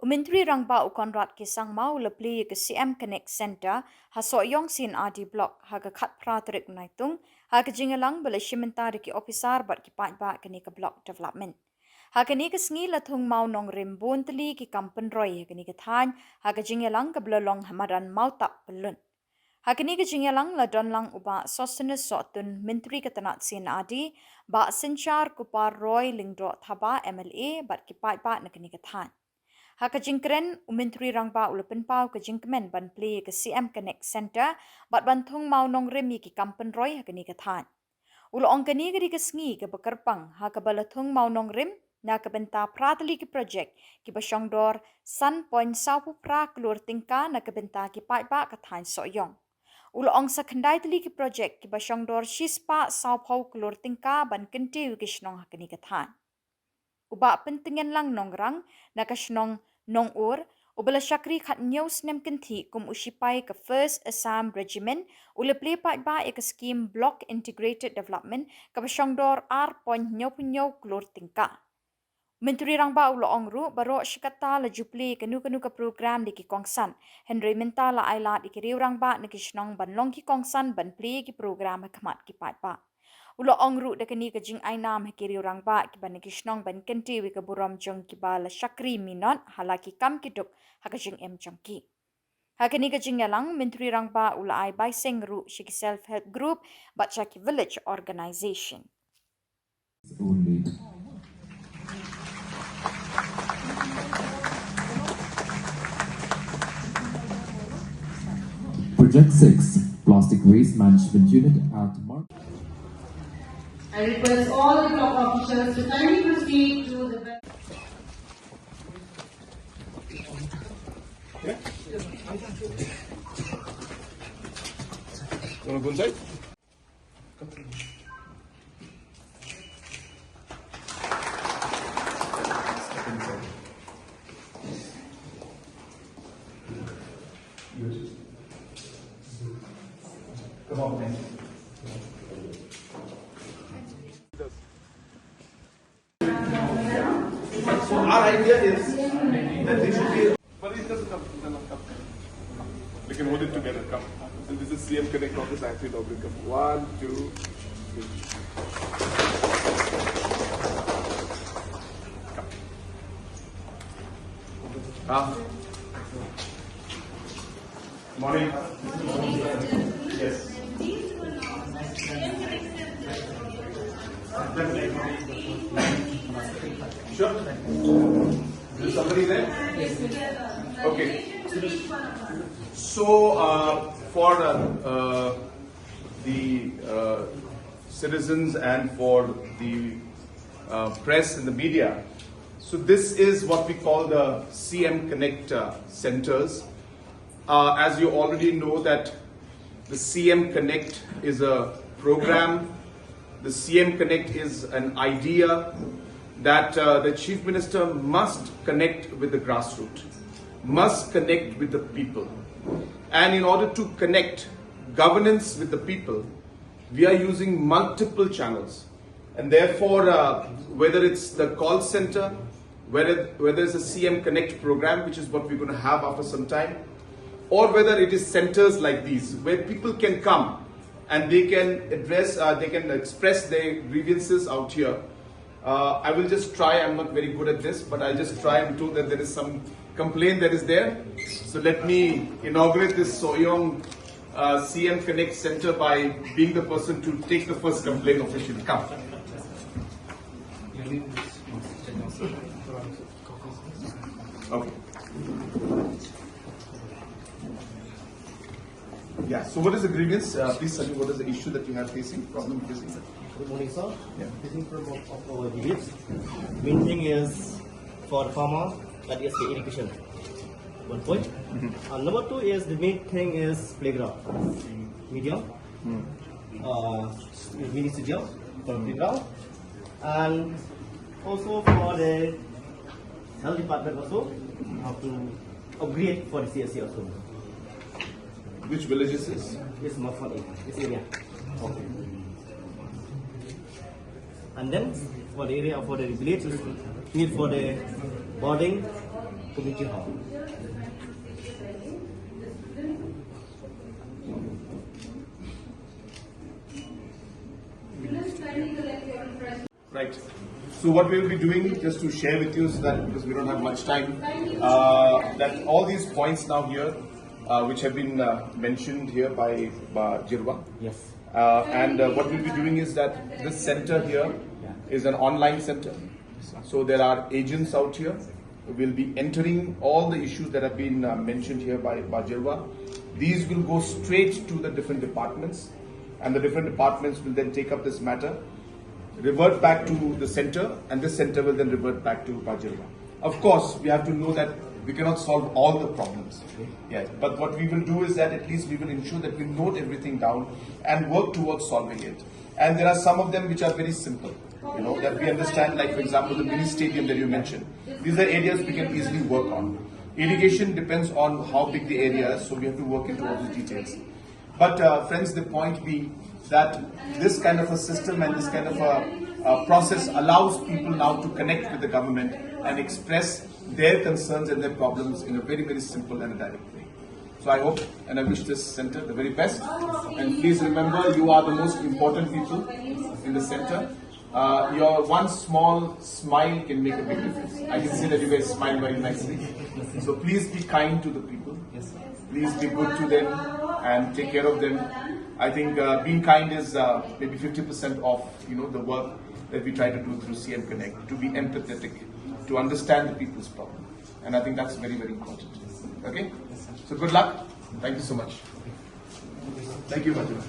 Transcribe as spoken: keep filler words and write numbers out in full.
Myntri Rangbah u Conrad K Sangma u la plie ïa ka C M Connect Center ha Sohiong C and R D Block ha ka khatphra tarik Naitung, ha ka jingïalang ba la shim bynta da ki ophisar bad ki paidbah kane ka Block Development. Ha kane ka sngi la thung mawnongrim bun tylli ki kam pynroi ha kane ka thaiñ, ha ka jingïalang kaba la long ha madan Mawtap Pyllun. Ha kane ka jingïalang la don lang u Bah Sosthenes Sohtun, Myntri ka tnat C and R D, Bah Synshar Kupar Roy Lyngdoh Thabah M L A bad ki paidbah na kane ka thaiñ. Ha ka jingkren, u Myntri Rangbah u la pynpaw ka jingkmen ban plie ïa ka C M Connect Center bad ban thung mawnongrim ïa ki kam pynroi ha kane ka thaiñ. U la ong kane ka dei ka sngi kaba kyrpang ha kaba la thung mawnongrim na ka bynta phra tylli ki projek kiba shongdor san point saw phew phra klur tyngka na ka bynta ki paidbah ka thaiñ Sohiong. U la ong sa khyndai tylli ki projek kiba shongdor shispah saw phew klur tyngka ban kyntiew ïa ki shnong ha kane ka thaiñ. U Bah Pyntngenlang Nongrang na ka shnong Nongur, uba la shakri khathynñiew snem kynthih kum u shipai ka First Assam Regiment, u la plie paidbah ïa ka skim Block Integrated Development kaba shongdor ar point hynñiewphew hynñiew klur tyngka. Myntri Rangbah u la ong ruh, baroh shi katta la ju plie kano kano ka program da ki kongsan, hynrei mynta la ailad ïa ki riew rangbah na ki shnong ban long ki kongsan ban plie ïa ki program ha khmat ki paidbah. U la ong ruh da kane ka jingainam ha ki riew rangbah kiba na ki shnong ban kyntiew ïa ka burom jong kiba la shakri minot ha la ki kam ki duk ha ka jingim jong ki. Ha kane ka jingïalang, Myntri Rangbah u la ai baiseng ruh sha ki self help group bad sha ki village organization. Only. Project six, Plastic Waste Management Unit at Mar- I request all the block officials to kindly proceed to the Wanna go inside? Come on, man. So our idea is that they should be. But it doesn't come. It doesn't come. We can hold it together. Come. And this is C M Connect office. I feel obligated. Come. One, two, three. Come. Ah. Morning. Yes. Sure. Is somebody there? Okay. So uh, for uh, uh, the uh, citizens and for the uh, press and the media, so this is what we call the C M Connect uh, centers. Uh, as you already know that the C M Connect is a program, the C M Connect is an idea that uh, the Chief Minister must connect with the grassroots, must connect with the people. And in order to connect governance with the people, we are using multiple channels. And therefore, uh, whether it's the call center, whether, whether it's a C M Connect program, which is what we're going to have after some time, or whether it is centers like these where people can come and they can address, uh, they can express their grievances out here. Uh, I will just try, I'm not very good at this, but I'll just try. I'm told that there is some complaint that is there. So let me inaugurate this Sohiong uh, C M Connect Center by being the person to take the first complaint officially. Come. Okay. Yeah, so what is the grievance? Uh, please tell me what is the issue that you have facing, problem facing? Good morning, sir. Yeah. Facing problem of, of our village. Main thing is for farmer, that is the irrigation. One point. Mm-hmm. And number two is the main thing is playground. Medium. Mm. Uh, mini stadium for playground. And also for the health department also, we have to upgrade for the C S C also. Which village is this? It's Mafon area, this area. Okay. And then for the area for the village, we need for the boarding, Right. So what we will be doing, just to share with you, is that because we don't have much time, uh, that all these points now here, uh, which have been uh, mentioned here by, by Jirwa. Yes. Uh, and uh, what we'll be doing is that this center here is an online center. So there are agents out here. We'll be entering all the issues that have been uh, mentioned here by, by Jirwa. These will go straight to the different departments, and the different departments will then take up this matter, revert back to the center, and this center will then revert back to Bajirwa. Of course, we have to know that we cannot solve all the problems. Yeah, but what we will do is that at least we will ensure that we note everything down and work towards solving it. And there are some of them which are very simple, you know, that we understand, like, for example, the mini stadium that you mentioned. These are areas we can easily work on. Irrigation depends on how big the area is, so we have to work into all the details. But uh, friends, the point being that this kind of a system and this kind of a, a process allows people now to connect with the government and express their concerns and their problems in a very, very simple and a direct way. So I hope and I wish this center the very best. And please remember, you are the most important people in the center. Uh, your one small smile can make a big difference. I can see that you guys smile very nicely. So please be kind to the people. Please be good to them and take care of them. I think uh, being kind is uh, maybe fifty percent of, you know, the work that we try to do through C M Connect, to be empathetic, to understand the people's problem. And I think that's very, very important. Okay? So good luck. Thank you so much. Thank you, Fatima.